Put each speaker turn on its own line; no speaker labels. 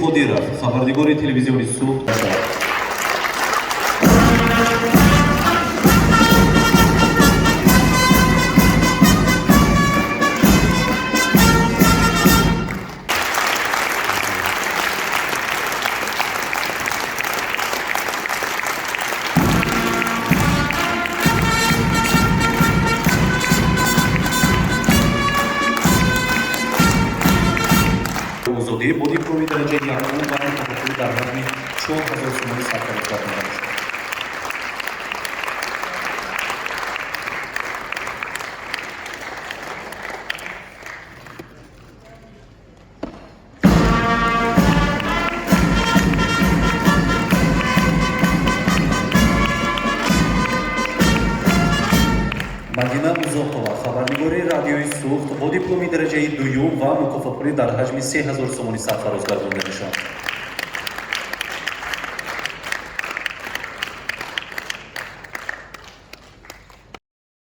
Қодиров, хабарнигори телевизиони Суғд. Озодӣ бо дипломи дараҷаи якум ва мукофотпулӣ дар ҳаҷми 4000 сомонӣ сарфароз гардонида мешавад. Мадина Музоқова, хабарнигори радиои Суғд, бо дипломи дараҷаи дуюм ва мукофотпулӣ дар ҳаҷми 3000 сомонӣ сарфароз гардонида мешавад.